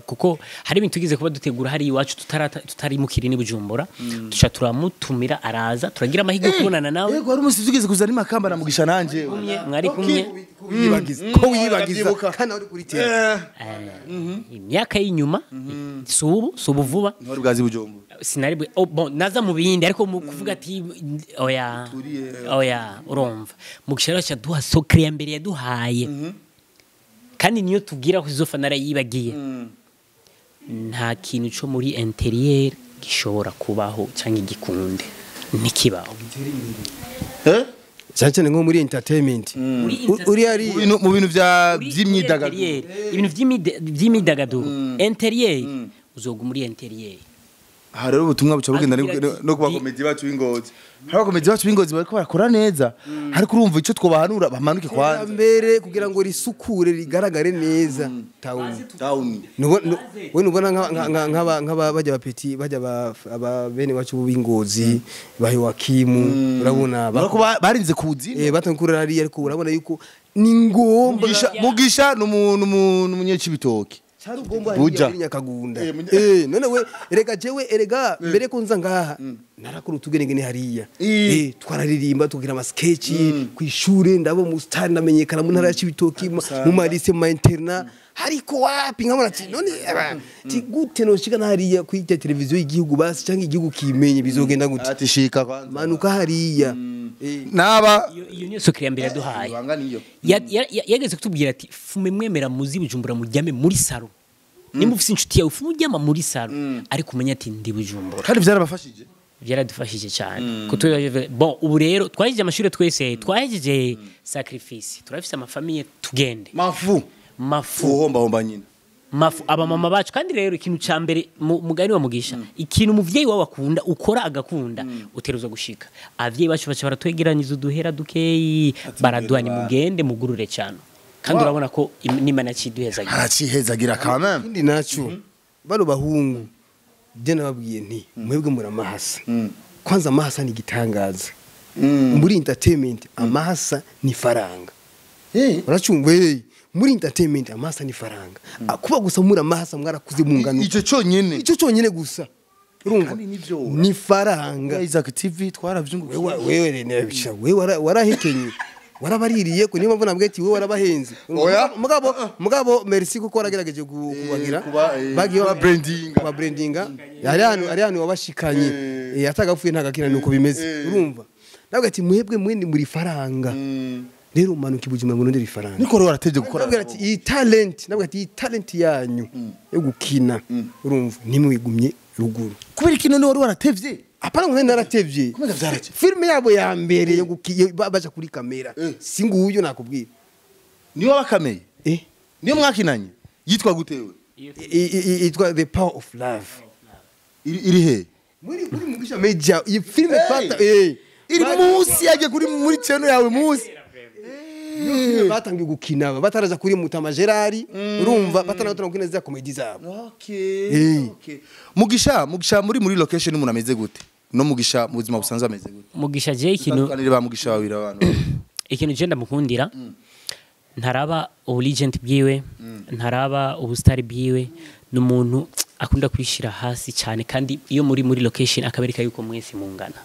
Kuko hari ibintu tugize kuba dutegura hari iwacu tutari mu Kirini Bujumbura, tuca turamutumira araza, turagira amahirwe yo kubonana nawe. Yego, hari umunsi tugeze kuzana imakamba na Mugisha nanje. Mwari kumwe. Wiyibagiza ko wiyibagiza Ndabyibuka. kandi uri kuri tele. Imyaka y'inyuma, si ubu, si ubu vuba. Ntwari bwazi Bujumbura. Sinari oh, bon, naza mu bindi, ariko mu kuvuga ati oya oya, urumva Mugisha rero aca duha sokre ya mbere yaduhaye, kandi niyo tubwira ko izofa narayibagiye. Nta kintu cyo muri interieur gishobora kubaho cyangwa igikunde ntikibaho. Eh? Cyane cyane nko muri entertainment. Uri ari Mu bintu vya Muri by'imyidagaduro. interieur, ibintu by'imyidagaduro, interieur uzoga muri interieur. Aha rero ubutumwa buca bugenda Atubwira ati, no ku bakomedi bacu b'ingozi. Hari abakomedi bacu b'ingozi bariko barakora neza, ariko urumva ico twobahanura, bamanuke kwanza. Iterambere kugira ngo risukure rigaragare neza town. Down. We nubona nk'aba bajya ba petit bajya aba bene wacu b'ingozi ba Yoakimu, urabona Bariko barinze kuzi. Batankurira hariya, ariko urabona yuko ni ngombwa. Mugisha n'umunyecibitoki. Cyarugomba Buja. hariya muri Nyakagunda. None we erega jewe, erega mbere ko nza ngaha narakora utugenegene hariya. Twararirimba, tugira ama sketch ku ishure, ndabo mu star, ndamenyekana mu ntara ya Cibitoki, mu marise, mu ma internat, ariko wapi, nkabona ati none ati gute noshika na hariya kuri televiziyo y'igihugu basi, cyangwa igihugu kimenye, bizogenda gute? Ati shika kwanza. Manuka hariya. Naba Iyo niyo sokre ya mbere yaduhaye. Ibanga niyo. Yageze kutubwira ati fume mwemera muzi Bujumbura mujyame muri salon, nimba ufise inshuti yawe fume ujyama muri salon, ariko umenye ati ndi Bujumbura. Kandi byarabafashije. Byaradufashije cyane. Ko bon, ubu rero twahejeje amashuri twese, twahejeje sacrifice, turafise ama famille, tugende. Mafu. Mafu. Uhomba homba nyina. Mafu abamama bacu. Kandi rero ikintu ca mbere mugani wa Mugisha, ikintu umuvyeyi wawe akunda ukora agakunda, uteruza gushika. Abavyeyi bacu baca baratwegeraniza uduhera dukeyi, baraduha, ni mugende mugurure cyane, kandi urabona ko n'Imana yaciduhezagira. Aracihezagira quand même. Ikindi naco, bano bahungu je nababwiye nti mwebwe muramahasa. Kwanza amahasa ni igitangaza muri entertainment, amahasa ni faranga. Uracumva? Muri entertainment amahasa ni faranga. Kuba gusa muri amahasa, mwarakuze mungano. Ico cyonyene. Icyo cyonyine gusa, urumva? Kandi nivyo. Ni faranga. Isaac TV twaravyungukiye. Wewe nebisha, wewe warahekenye, warabaririye ko niyo mpamvu nabwiye ati wewe warabahenze. Oya. Mugabo merci kuko waragerageje kubagira kuba, bagiye kuba brandinga. Kuba brandinga, hari ahantu wabashikanye. Atagapfuye ntagakira, nuko bimeze. Urumva, nabwo ati mwebwe mwene muri faranga, rero umanuka ibuzima ngo nondere ifaranga. Niko rero waratevye gukora. Nabwo ati iyi talent, nabwo ati iyi talent yanyu yo gukina, urumva, nimwigumye ruguru. Kubera ikintu ni wari waratevye. Apana ngo naratevye. Kubera vyarake. Filime yabo ya mbere yo baja kuri kamera, si nguyu nakubwira. Niyo wabakameye. Niyo mwakinanye. Yitwa gute we? Yitwa The Power of Love. Iri he? Muri Mugisha Media iyi filime. Hey! Fata Iri munsi yaje kuri muri channel yawe munsi. Filime batangiye gukina bataraja kuri Mutama Gerard, urumva, bataraja gukina za comedy zabo. Okay. Okay. Mugisha muri location umuntu ameze gute? No Mugisha mu buzima busanzwe ameze gute? Mugisha je ikintu Tandukanire ba Mugisha babiri abantu. Ikintu je ndamukundira, ntaraba ubulegend bwiwe, ntaraba ubustari bwiwe, ni umuntu akunda kwishira hasi cyane, kandi iyo muri location akabereka yuko mwese mungana.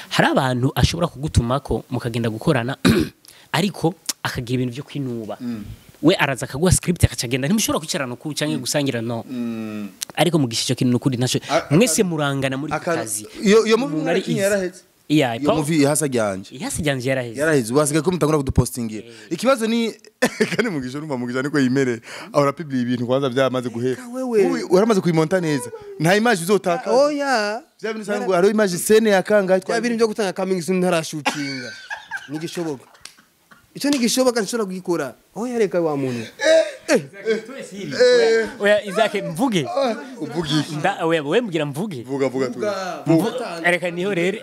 Hari abantu ashobora kugutumako mukagenda gukorana, ariko akagira ibintu byo kwinuba. We araza akaguha script akacagenda, ntimushobora kwicarana uku cyangwa gusangira, no. Ariko Mugisha icyo kintu nukuri ntaco, mwese murangana muri ku kazi. Iyo movie Umuntu ari mwarakinye easy. yaraheze. Iya. Iyo movie ihasa ryanje. Ihasi ryanje yaraheze. Yaraheze, ubu hasigaye ko mutangura kudupostingira. Ikibazo ni kandi Mugisha, urumva Mugisha niko yimereye, ahora publie ibintu kwanza byamaze guhera. Wewe. Ubu waramaze kuyimonta neza, nta image uzotaka. Oya. Bya bintu usanga ngo hariho image scène ya kangahe. Bya bintu byo gutanga coming soon ntarashutinga nigishoboka, icyo nigishoboka, nshobora kugikora. Oya, reka wa muntu. Oya Isaac, mvuge. Uvuga iki? Oya, we mbwira mvuge. Vuga, vuga tu. Reka niho rero.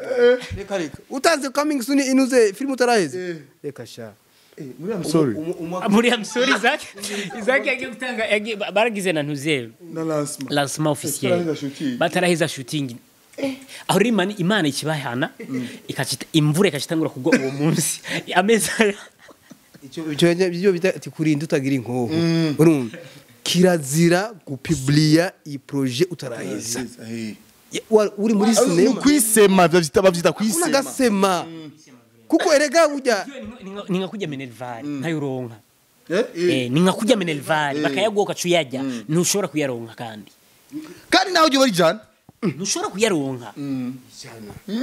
Reka, reka, utanze coming soon inuze filime utaraheze, reka sha. Muri I'm sorry. Muri I'm sorry, Isaac yagiye gutanga baragize na ntuze Na lancement. Lancement officiel. Bataraheza shooting. Bataraheza shooting. Aho rero Imana ikibahana ikacita imvura ikacitangura kugwa uwo munsi ameza. Icyo ibyo bita ati kurinda utagira inkoho. Urumva kirazira gupubliya iyi projet utaraheza. Uri muri sinema kwisema bavyita kwisema. Unagasema kuko erega burya ni nka kurya minerval ntayo uronka. Ni nka kurya minerval bakayaguha ugaca uyarya, ntushobora kuyaronka kandi. Kandi naho ujye barijana ntushobora kuyaronka.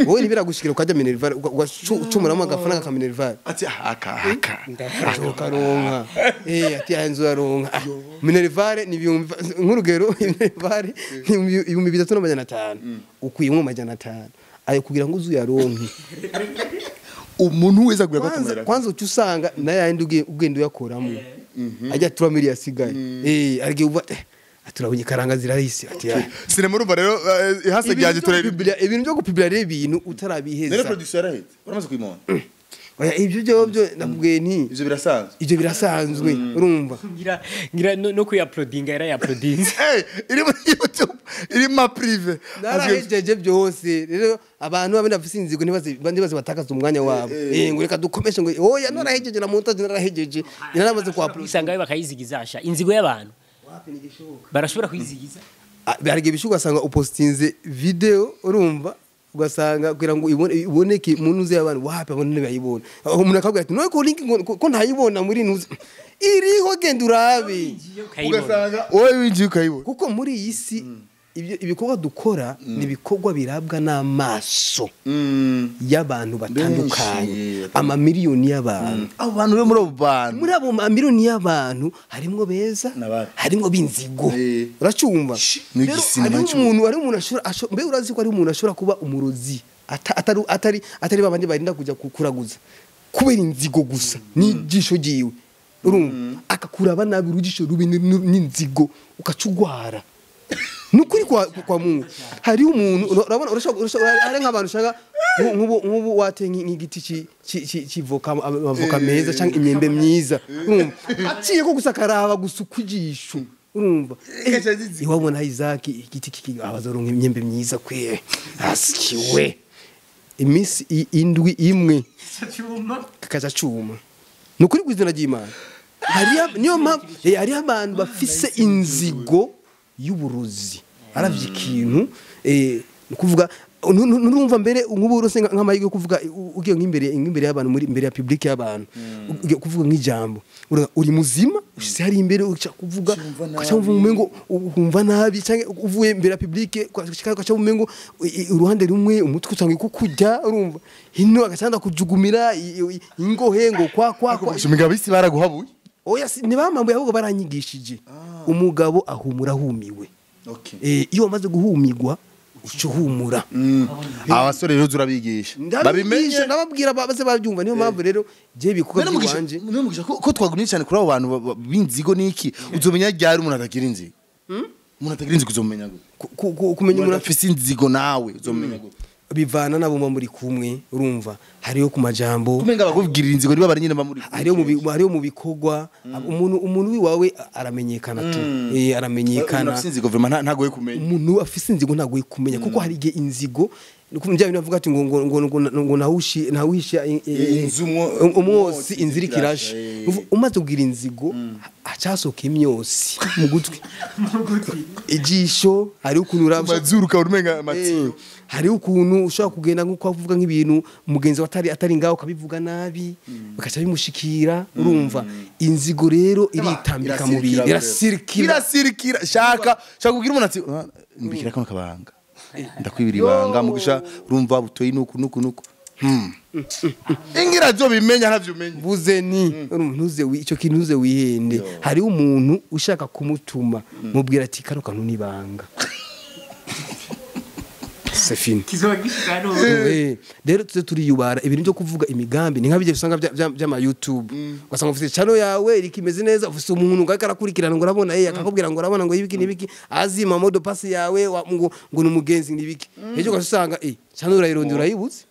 Wowe ntibiragushikira ukajya minerval ugacumuramo agafaranga ka minerval ati aka ukaronka ati ahenze uraronka. Minerval ni ibihumbi, nk'urugero minerval ni 3500 ukuyemo 500 ayo kugira ngo uzuyaronke. Umuntu wese agura ko kwanza uca usanga nayo yandi ugenda uyakoramo ajya 3 miliyoni asigaye argiye uva aturabonye karanga zirahise ati sinema. Urumva rero ihase ryaje turebe ibintu byo gupibira rero ibintu utarabiheza. Rero producer yarahetse uramaze kuyimona. Oya ibyo byo nakubwiye nti ivyo birasanzwe. Ivyo birasanzwe urumva. Ngira no kuyaplodinga era yaplodinze. Iri muri YouTube iri ma privé. Narahejeje byose rero abantu abandi bafise inzigo ntibaze batakaza umwanya wabo. Ngo reka dukomeshe ngo oya narahejeje na montage narahejeje naramaze ku upload. Isanga bakayizigizasha inzigo y'abantu. Barashobora kwizigiza. Harige bishuka ugasanga upostinze video urumva ugasanga kugira ngo iboneke umuntu uzi abantu wapi abone ntibayibona. Umuntu akabwira ati none ko link ko ntayibona muri ntuzi iriho genda urabe. Ugasanga wowe winjiye ukayibona. Kuko muri iyi si ibikorwa dukora ni ibikorwa birabwa n'amaso y'abantu batandukanye, amamiliyoni y'abantu. Abo bantu rero muri abo bantu muri abo mamiliyoni y'abantu harimwo beza harimwo binzigo. Uracumva umuntu ari umuntu ashobora mbe urazi ko ari umuntu ashobora kuba umurozi atari atari babandi barinda kujya kuraguza kubera inzigo gusa n'ijisho ryiwe. Urumva akakuraba nabi urujisho rubi n'inzigo ukacugwara. Nukuri kwa Mungu hari umuntu urabona urashobora ari nk'abantu ushaka nk'ubu wate nk'igiti civoka amavoka meza cyangwa imyembe myiza urumva aciye ko gusakaraba gusa ukujisho urumva iwabona Isaac igiti kiki abazoronka imyembe myiza kwe asikiwe imisi indwi imwe kakaza cuma. Nukuri kwizina ry'Imana hari niyo mpamvu hari abantu bafise inzigo y'uburozi aravye ikintu kuvuga nurumva mbere nk'ubu rose nk'amahirwe kuvuga ugiye nk'imbere y'abantu muri imbere ya public y'abantu ugiye kuvuga nk'ijambo uri muzima ushitse hari imbere uca kuvuga ukaca umengo ukumva nabi cyangwa uvuye imbere ya public ukaca umengo uruhande rumwe umutwe utangiye kukujya urumva hino agacanda kujugumira ingohe ngo kwa kwa kwa umugabo isi baraguhabuye. Oya ntibamambuye ahubwo baranyigishije. Umugabo ahumura ahumiwe. Iyo wamaze guhumigwa uca uhumura. Abasore rero urabigisha babimenye ndababwira baze babyumva. Niyo mpamvu rero je bikuba byanje niyo mugisha ko twagumye cyane kuri abo bantu b'inzigo niki uzomenya ryari umuntu atagira inzigo. Umuntu atagira inzigo uzomenya gute? Kumenya umuntu afise inzigo nawe uzomenya gute? Bivana nabo muri kumwe urumva hariyo ku majambo kumenga bakubwirira inzigo niba bari nyine bamuri hariyo mu bikogwa umuntu wiwawe aramenyekana tu aramenyekana. Umuntu afise inzigo vraiment ntagoye kumenya. Umuntu afise inzigo ntagoye kumenya kuko hari igihe inzigo nukumva byo bavuga ati ngo ngo ngo ngo nahushi nawisha umwosi inzira ikirashe. Umaze kugira inzigo acasoka imyosi mu gutwi ijisho hari ukuntu urabya mazuru ka urumenga amatiyo hari ukuntu ushobora kugenda nkuko avuga nk'ibintu mugenzi watari ngaho ukabivuga nabi bakaca bimushikira. Urumva inzigo rero iritambika mu bintu irasirikira shaka kugira umuntu ati mbikira kano kabanga ndakwibira ibanga mugisha urumva butoyi nuku nuku nuku ingira zo bimenya ntavyo umenya buze ni ntuze icyo kintu uze wihende. Hari umuntu ushaka kumutuma mubwira ati kano kantu nibanga c'est fini. Rero tuze turiyubara ibintu byo kuvuga imigambi ni nk'abije usanga by'ama YouTube ugasanga ufite channel yawe irikimeze neza ufite umuntu ngo arakurikirana ngo urabona akakubwira ngo urabona ngo ibiki nibiki azima modo pass yawe ngo ngo numugenzi nibiki ejo ugasanga channel urayirondera urayibutse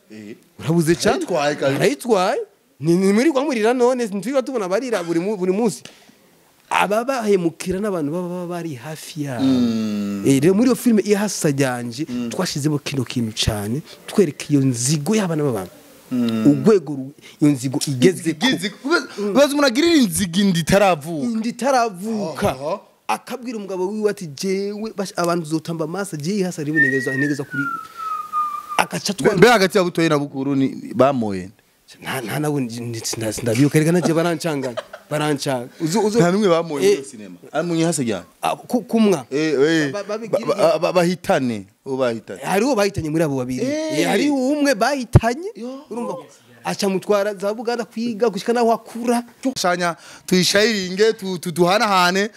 urabuze channel arayitwaye ni muri kwamurira none ntitwiga tubona barira buri munsi. Ababahemukira n'abantu baba bari hafi yabo. Rero muri iyo filime Ihasa Ryanje twashizemo kino kintu cyane, twereka iyo nzigo y'abana b'abantu, urwego iyo nzigo igeze ko Ubaza umuntu agirira inzigo inda itaravuka. Inda itaravuka, akabwira umugabo wiwe ati: "Jewe abantu uzotamba amasa, jewe ihasa rimwe ntegeza kuri agaca twa." Mbe hagati ya Butoyi na Bukuru ni bamoye? Nta nabo ndabibuka, reka naje barancangana, barancanga uzu. Nta numwe bamoye muri sinema ari mu Ihasa Ryanje? Kumwa Bahitane uwo bahitane. Hariho bahitanye muri abo babiri. Hariho umwe bahitanye, urumva ko aca mutwara za Buganda kwiga gushika naho akura. Shanya tuyishayiringe, duhanahane.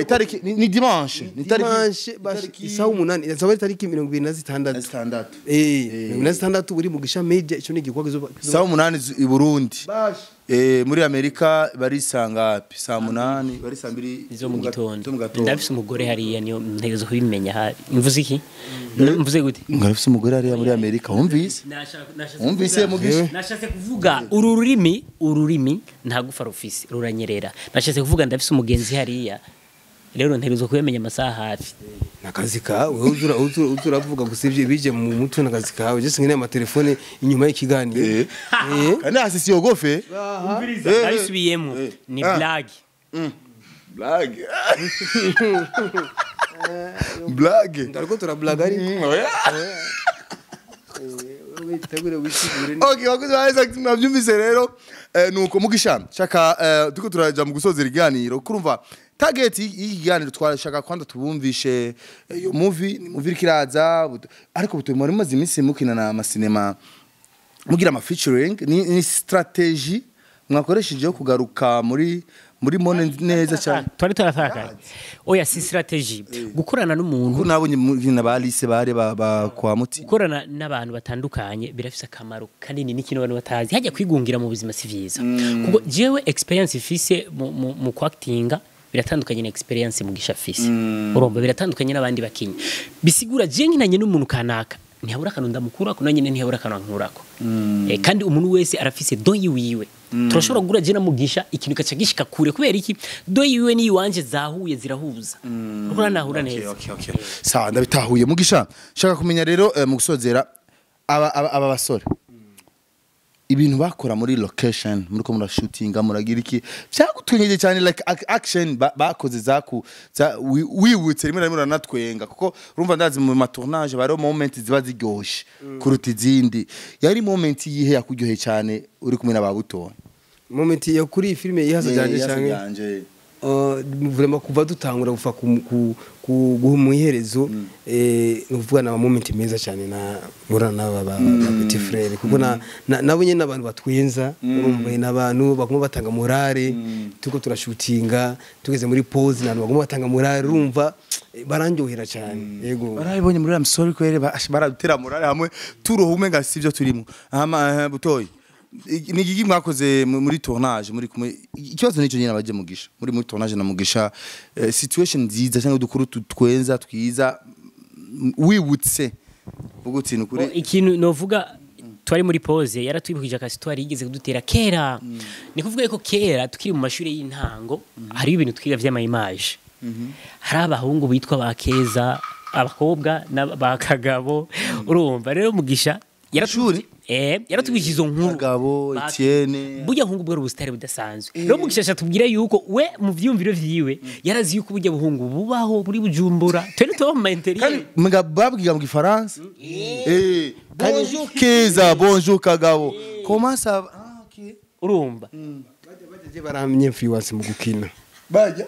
Itariki ni dimanche, ni tariki Dimanche isaha 8, izaba ari tariki 26. 6. 26 buri Mugisha Media, ico ni igikorwa kizoba Saa 8 i Burundi. Bash. Muri Amerika barisanga hapi saa 8, bari saa 2 zo mu gitondo. Zo mu gatondo. Ndafise umugore hariya, niyo ntegezo kubimenya habi. Mvuze iki? Mvuze gute? Ngarafise umugore hariya muri Amerika, wumvise? Wumvise, Mugisha? Nashatse kuvuga uru rurimi, ururimi nta gufa rufise, ruranyerera. Nashatse kuvuga ndafise umugenzi hariya, rero ntegezo kubimenya amasaha hafi. Nakazi kawe, uzura uzura uzuravuga gusa ivyo bije mu mutwe, nakazi kawe. Je sinkeneye amatelefone inyuma y'ikiganiro. Kandi hasi siyogofe. Nabisubiyemo, ni blague. Blague, blague. Ndariko turablaga ariko. Oya. Witegure, wisigure. Okay, wakoze ba mwabyumvise rero. Nuko Mugisha, shaka turiko turaja mu gusozera ikiganiro, kurumva target y'iki kiganiro twashaka kwanza tubumvishe iyo movie, ni movie iriko iraza, ariko butoye muri maze iminsi mukina na amasinema, mugira ama featuring, ni strategy mwakoresheje yo kugaruka muri mone neza cyane? Twari turatakaye. Oya, si strategy gukorana n'umuntu. Kuko nabonye mukina ba Alice bare ba kwa Muti. Gukorana n'abantu batandukanye birafise akamaro kanini, n'ikintu abantu batazi. Hajya kwigungira mu buzima si vyiza, kuko jewe experience ifise mu kwactinga biratandukanye na experience Mugisha afise, urumva, biratandukanye n'abandi bakinyi. Bisigura je nkinanye n'umuntu kanaka ntihabura akantu ndamukurako, na nyine ntihabura akantu ankurako. Kandi umuntu wese arafise don yiwiwe. Turashobora kugura je na Mugisha ikintu kaca gishika kure. Kubera iki? Don yiwiwe n'iyiwanje zahuye, zirahuza, uriko nahura neza. Okay. Sawa, ndabitahuye. Mugisha, shaka kumenya rero mu gusozera, aba basore ibintu bakora muri location, muri ko murashootinga, muragira iki, byagutwengeje cyane, like action bakoze zaku wibutse rimwe na rimwe uranatwenga? Kuko urumva ndazi mu ma tournage bariho moment ziba ziryoshe kuruta izindi. Yari moment yihe yakuryoheye cyane uri kumwe na ba Butoyi? Moment ya kuri iyi filime Ihasa Ryanje canke? Yanje. Vraiment kuva dutangura gufa ku guha mu iherezo, ni ukuvuga na moment meza cyane na murana n'aba ba petit frère, kuko nabo nyene n'abantu batwenza, urumva, n'abantu baguma batanga morale. Turiko turashutinga, tugeze muri pause, n'abantu baguma batanga morale, urumva, barandyohera cyane, yego. Barabibonye muri I'm sorry kwere baradutera morale hamwe turoha umenga sivyo turimo. Hama Butoyi, ni igiki mwakoze muri tournage muri kumwe? Ikibazo nico nyine abaje Mugisha, muri tournage na Mugisha, situation nziza cyangwa udukuru twenza twiza, wibutse vuga uti ni ukuri. Ikintu novuga, twari muri pause, yaratwibukije akasitwari yigeze kudutera kera. Ni kuvuga yuko kera tukiri mu mashuri y'intango hari ibintu twiga vy'ama image. Hari abahungu bitwa ba Keza, abakobwa ba Kagabo. Urumva rero Mugisha Ishuri? Yaratwibukije izo nkuru. Kagabo, Etienne. Burya hungu bwari ubusitari budasanzwe. Rero Mugisha atubwira yuko we mu vyumviro vyiwe yarazi yuko burya buhungu bubaho muri Bujumbura, twene tuba mu Kandi intérieur. mga babwiga mu gifaransa, bonjour Keza, bonjour Kagabo, comment ça va? Ah, okay. Urumva. Bajya baramye influence mu gukina. Bajya.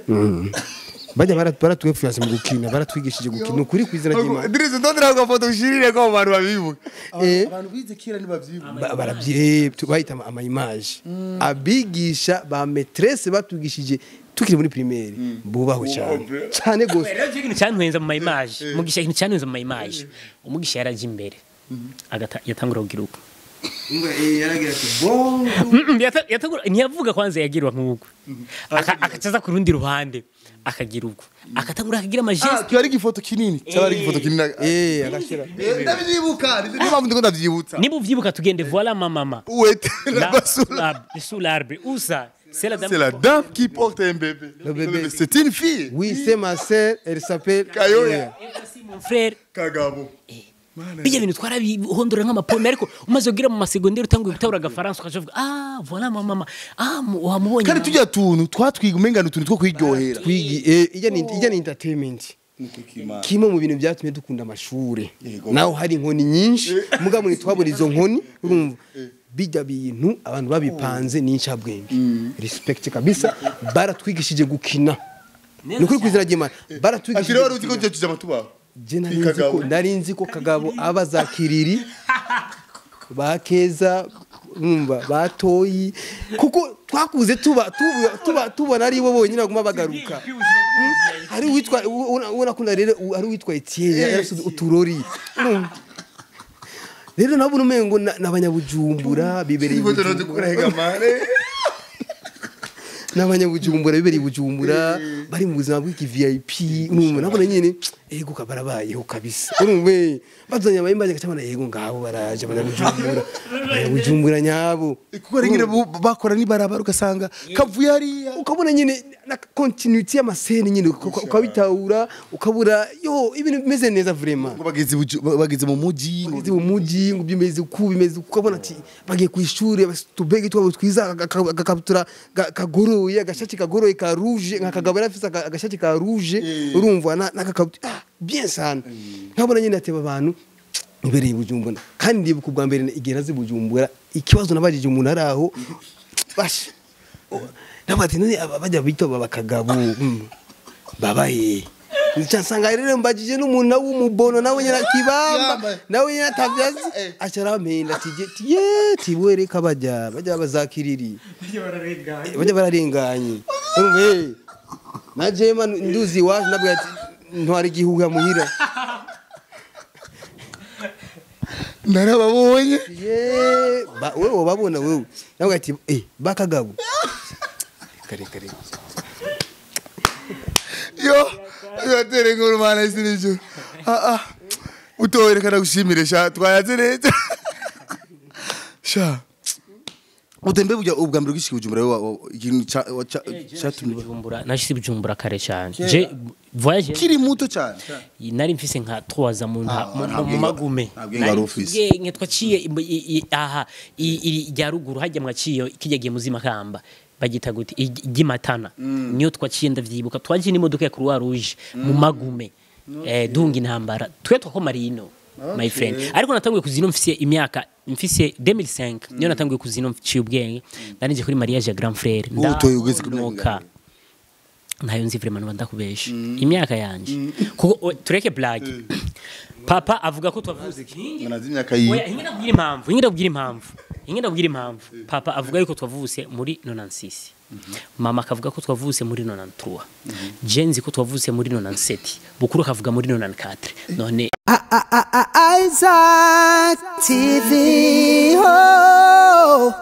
Bajya baratu influence mu gukina, baratwigishije gukina ukuri kwizina ry'Imana. Idris, ndondera agafoto ushirire ko abantu babibuka. Abantu bize kera ntibavyibuka. Baravye bahita ama image, abigisha ba maîtresse batwigishije tukiri muri primaire bubaho cyane cyane gose. Rero ikintu cyantwenza mu ma image, Mugisha, ikintu cyantwenza mu ma image, umugisha yaraje imbere agata yatangura kugira uko. Yaragira ati bon. Yatangura ntiyavuga kwanza, yagirwa nk'uko akacaza ku rundi ruhande akagira ubwo akatangura akagira ama geste. Kiba ari igifoto kinini, cyaba ari igifoto kinini. Agashira. Ndabyibuka, niyo mpamvu ndiko ndavyibutsa. Niba uvyibuka, tugende, voilà ma mama. Où était Là, là-bas sous sous l'arbre où ça? C'est la dame. C'est la dame qui porte un bébé. Le bébé. C'est une fille. Oui, c'est ma sœur, elle s'appelle Kayoya. Et voici mon frère. Kagabo. Bijya bintu twarabihondora nk'amapome, ariko umaze kugira mu masegonderi utanguye gutabura agafaransa ukaja uvuga ah voilà ma mama, ah wamubonye Kandi mama. tujya tuntu twatwiga umenga ni utuntu two kwiryohera. Twigi ijya ni entertainment. Kimwe mu bintu byatumye dukunda amashure. Naho hari inkoni nyinshi, mugabo ntitwabona izo nkoni, urumva. Bijya bintu abantu babipanze ni incabwenge. Respect kabisa, baratwigishije gukina. Ni ukuri kwizera ry'Imana. Baratwigishije. Ati rero wari uzi ko tujya amatubaho. Je nari nzi ko Kagabo aba za Kiriri ba Keza, urumva, batoyi, kuko twakuze tuba tuba tubona ari bo bonyine baguma bagaruka. Hari uwitwa ubona ko rero hari uwitwa Etienne yarasuze uturori. Urumva? Rero nabona umengo n'abanyabujumbura bibereye Ifoto Bujumbura. N'abanyabujumbura bibereye Bujumbura bari mu buzima bw'iki VIP, urumva nabona nyene ego kabarabayeho kabisa. Urumva bazanye abayimbaje gacamana yego ngabo baraje abanyabujumbura. Abanyabujumbura nyabo. Kuko ari nyine bakora nibarabara ugasanga kavuye hariya. Ukabona nyine na continuity y'amasene nyine ukabitahura, ukabura yo ibintu bimeze neza vraiment. Ngo bageze mu muji, ngo bageze mu muji, ngo bimeze uku bimeze uku, ukabona ati bagiye ku ishuri tubege twabo twiza, agakabutura kagoroye, agashati kagoroye ka rouge, nka Kagabo yari afise agashati ka rouge, urumva n'agakabutura bien sana. Nkabona nyine ateba abantu ibereye Bujumbura. Kandi ndibuka ubwa mbere igihe nazi Bujumbura, ikibazo nabajije umuntu ari aho basha nabati none aba bajya bito baba Kagabo babaye. Nsanga rero mbajije n'umuntu w'umubono nawe nyina kibamba nawe nyina atavyazi acara mpenda ati ye tiwereka bajya bazakiriri bajya bararenganye. Urumva na jema nduzi waje nabwo ati ntwara igihuga muhira. Narababonye. Ye wewe wababona wewe. Nabwo ati bakagabo. Kare kare. Yo, yatere inkuru mana isi n'ijuru. Utowerekana gushimire sha twayaze neza. Sha. Utembe bujya ubwa mbere ugishika Bujumbura ikintu cyatumye Bujumbura, nashitse Bujumbura kare cyane. Je voyage kiri muto cyane. Nari mfise nka 3 ans mu magume. Nge twaciye aha iri ruguru hajya mwaciye kijya giye muzima kamba. Bagita gute igimatana niyo twaciye ndavyibuka twaje n'imodoka ya Croix Rouge mu magume dunga intambara twe twakomarino my friend. Ariko natanguye kuzino mfise imyaka mfise 2005 niyo natanguye kuzino mciye ubwenge ndanije kuri mariage ya grand frère ndaoka ntayo nzi vraiment ndakubesha imyaka yanje kuko tureke blague. Papa avuga ko twavuze nazi imyaka yiwe. Oya inge ndabwira impamvu, inge ndabwira impamvu, inge ndabwira impamvu. Papa avuga yuko twavuse muri 96. Mama akavuga ko twavuse muri 93. Jenzi ko twavuse muri 97. Bukuru akavuga muri 94. None Isaac TV. Oh.